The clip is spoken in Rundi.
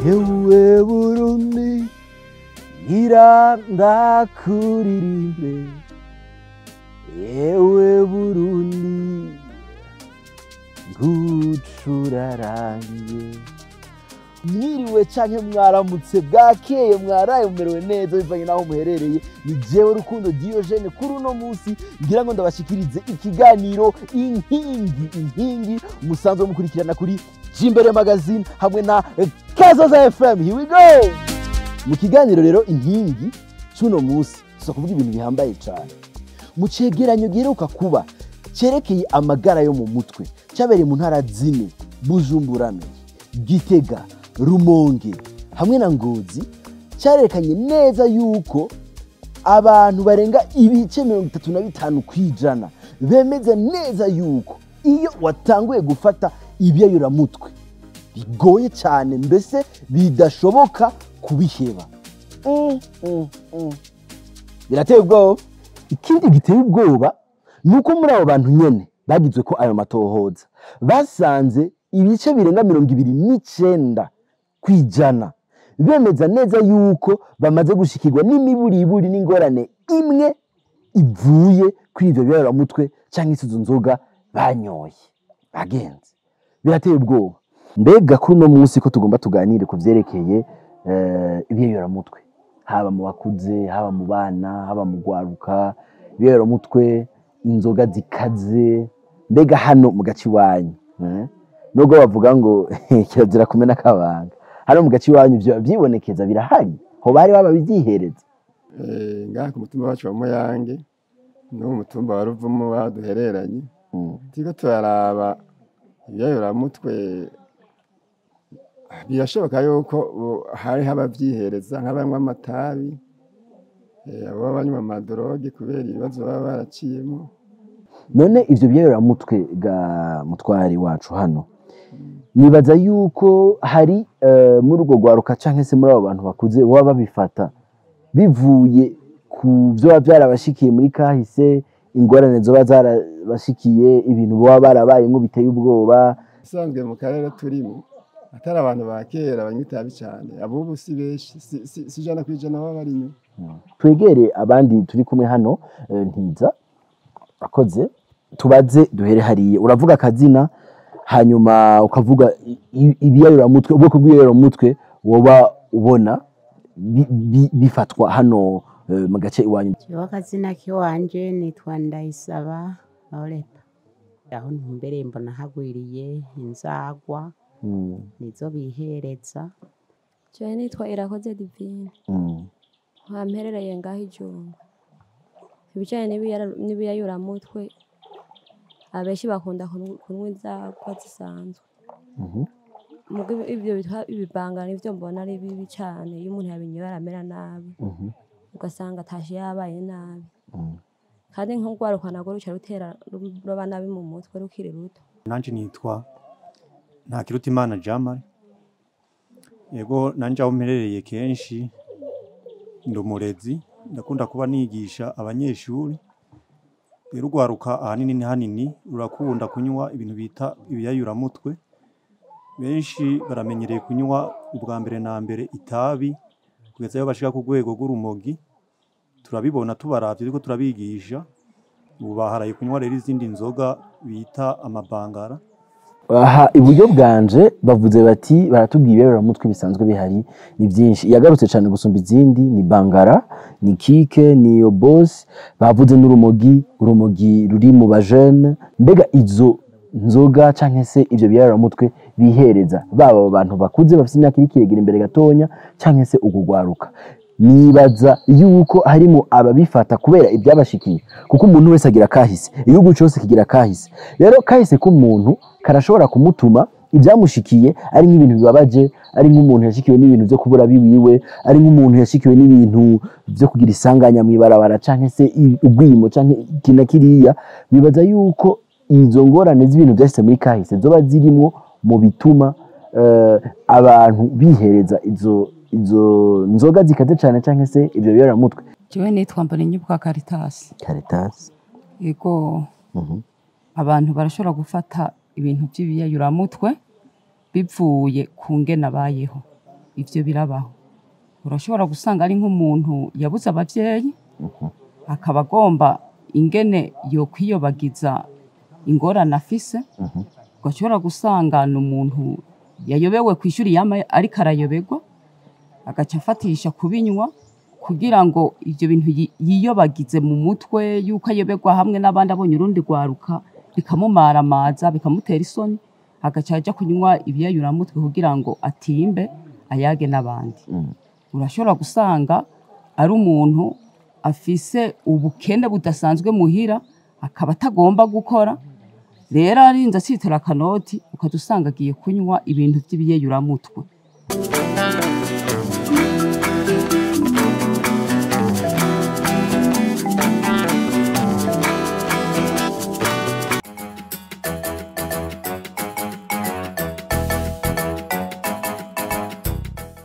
Yewe Burundi, ngira ndakuririmbe. Yewe Burundi, ngucurarange. Mwiriwe canke mwaramutse, bwakeye, mwaraye, mumerewe neza, bivanye naho muherereye. Ni jewe Rukundo Diogene. Kuri uno munsi ngira ngo ndabashikirize ikiganiro Inkingi, Inkingi musanzwe mukurikirana kuri Jimbere Magazine hamwe na Kazoza FM. Here we go. Mu kiganiro rero Inkingi cuno munsi tuza kuvuga ibintu bihambaye cane. Mu cegeranyo giheruka kuba cerekeye amagara yo mu mutwe cyabereye mu ntara zine, Bujumbura, Gitega, Rumonge hamwe na Ngozi, cyarekanye neza yuko abantu barenga ibice 35% bemeza neza yuko iyo watanguye gufata ibiyayuramutwe bigoye cyane, mbese bidashoboka kubiheba. Birateye ubwoba. Ikindi giteye ubwoba ni uko muri abo bantu nyene bagizwe ko ayo matohoza, basanze ibice birenga 29% bemeza neza yuko bamaze gushikirwa n'imiburiburi n'ingorane imwe ivuye kuri ivyo biyayuramutwe canke izo nzoga banyoye. Bagenzi, birateye ubwoba. Mbega kuri uno munsi ko tugomba tuganire ku vyerekeye ibiyayuramutwe, haba mu bakuze, haba mu bana, haba mu gwaruka, ibiyayuramutwe, inzoga zikaze, mbega hano mu gace iwanyu, nubwo bavuga ngo kirazira kumena akabanga, hano mu gace iwanyu vyo vyibonekeza, birahari, hoba hari baba bivyihereza? Ngaha ku mutumba wacu wa Muyange no mu mutumba wa Ruvumu baduhereranye, turiko turaraba ibiyayuramutwe, birashoboka yuko hariho abavyihereza nk'abanywa amatabi, abo banywa amadroge kubera ibibazo baba baraciyemo. None ivyo biyayuramutwe ga mutwari wacu hano, nibaza yuko hari muri urwo rwaruka canke se muri abo bantu bakuze baba babifata bivuye ku vyo biba vyarabashikiye muri kahise, ingorane zoba zarabashikiye, ibintu baba barabayemwo biteye ubwoba? Usanzwe mu karere turimo atari abantu ba kera banywa itabi cyane, abubu si benshi, si 100% baba barinywa. Twegere abandi turi kumwe hano. Ntiza akoze, tubaze, duhere hariya. Uravuga akazina, hanyuma ukavuga ibiyayuramutwe, ubwoko bw'ibiyayuramutwe woba ubona bifatwa hano mu gace iwanyu. Jewe akazina kiwanje nitwa Ndayisaba Oreta. Aho ntumbereye mbona hagwiriye inzagwa, nizo bihereza. Jewe nitwa Irakoze Divine. Nkaba ngaho ijungu. Ibijanye n'ibiyayuramutwe, abenshi bakunda kunywa inzagwa zisanzwe. Muga ivyo bitwa ibibanga nivyo mbona ari bibi cane, iyo umuntu yabinyoye aramera nabi. Ugasanga atashe yabaye nabi. Kandi nk'urwaruka narwo ruca rutera ruba nabi mu mutwe rukiri ruto. Nanje nitwa Ntakirutimana Jamari. Yego, nanje aho mperereye kenshi ndi umurezi, ndakunda kuba nigisha abanyeshuri. Rero urwaruka ahanini ni hanini rurakunda kunywa ibintu bita ibiyayuramutwe. Benshi baramenyereye kunywa ubwa mbere na mbere itabi, kugeza aho bashika ku rwego rw'urumogi. Turabibona tubaravye turiko turabigisha. Ubu baharaye kunywa rero izindi nzoga bita amabangara. Aha iburyo bwanje bavuze bati, baratubwiye ibiyayuramutwe bisanzwe bihari ni byinshi, yagarutse cyane gusumba izindi ni bangara, ni kike, ni obos, bavuze n'urumogi, urumogi ruri mu bajene. Mbega izo nzoga canke se ivyo biyayuramutwe bihereza, baba abo bantu bakuze bafite imyaka iri kiregera imbere gatonya canke se ugugwaruka, nibaza yuko harimo ababifata kubera ibyabashikiye, kuko umuntu wese agira kahise, igihugu cyose kigira kahise. Rero kahise k'umuntu karashobora kumutuma ibyamushikiye ari nk'ibintu bibabaje, ari nk'umuntu yashikiwe n'ibintu byo kubura biwiwe, ari nk'umuntu yashikiwe n'ibintu byo kugira isanganya mw'ibarabara canke se ugwimo canke iki na kiriya. Nibaza yuko izo ngorane z'ibintu byashitse muri kahise zoba zirimwo mu bituma abantu bihereza izo nzoga zikaze cane canke se ivyo biyoramutwe. Jewe nitwa Mbonenyibuka Caritas. Caritas. Yego. Abantu barashobora gufata ibintu by'ibiyayuramutwe bivuye ku ngene abayeho. Ivyo birabaho. Urashobora gusanga ari nk'umuntu yabuze abavyeyi, akaba agomba ingene yokwiyobagiza ingorane afise. Ugashobora gusanga ni umuntu yayobewe kw'ishuri, yama ariko arayoberwa, agaca afatisha kubinywa kugira ngo ivyo bintu yiyobagize mu mutwe yuko ayoberwa hamwe n'abandi, abonye urundi rwaruka bikamumaramaza, bikamutera isoni, agaca aja kunywa ibiyayuramutwe kugira ngo atimbe ayage n'abandi. Urashobora gusanga ari umuntu afise ubukene budasanzwe muhira, akaba atagomba gukora, rero arinze acitira akanoti, ukaza usanga agiye kunywa ibintu vy'ibiyeyuramutwe.